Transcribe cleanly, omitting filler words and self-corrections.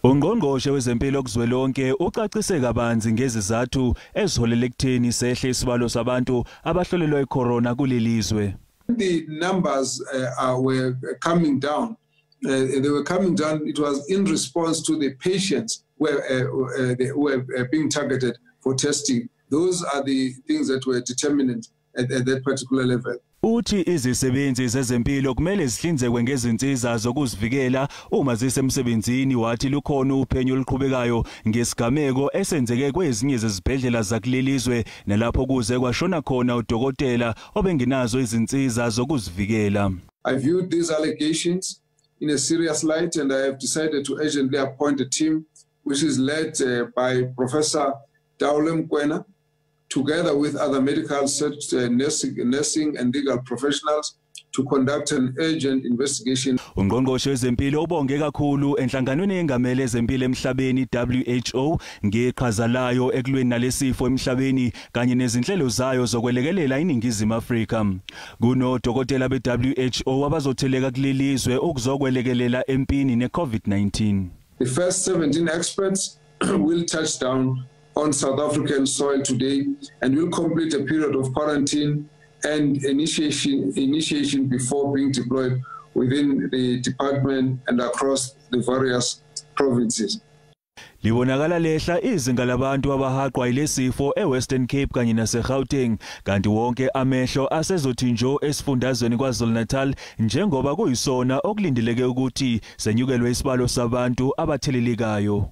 Ungqongqoshe wezempilo kuzwelonke ucacise kabanzi ngezizathu eziholele ekutheni sehle isibalo sabantu abahlolelwa icorona kulelizwe. The numbers were coming down. They were coming down. It was in response to the patients who were being targeted for testing. Those are the things that were determinant at that particular level. Uthi izisebenzi zezempilo kumele zihlinzekwe ngezinsiza zokuzivikela uma zisemsebenzini, wathi lukhona uphenyo oluqhubekayo ngesigameko esenzeke kwezinye zezibhedlela zakulelizwe nalapho kuze kwashona khona udokotela obengenazo izinsiza zokuzivikela. I viewed these allegations in a serious light and I have decided to urgently appoint a team which is led by Professor Daule Mokoena, together with other medical, nursing and legal professionals to conduct an urgent investigation. Ungqongqoshe wezempilo ubonge kakhulu enhlanganweni yengamele ezempilo emhlabeni WHO ngeqhaza layo ekulweni nalesifo emhlabeni kanye nezinhlelo zayo zokwelekelela iNingizimu Afrika. Kunodokotela be-WHO abazotheleka kulelizwe ukuzokwelekelela empini ne-COVID-19. The first 17 experts will touch down on South African soil today and will complete a period of quarantine and initiation before being deployed within the department and across the various provinces. Libonakala lehla izinga labantu abahaqwa yilesifo eWestern Cape kanye naseGauteng, kanti wonke amehlo asezothi njo esifundazweni KwaZulu-Natal njengoba kuyisona okulindeleke ukuthi senyukelwe isibalo sabantu abathelelekayo.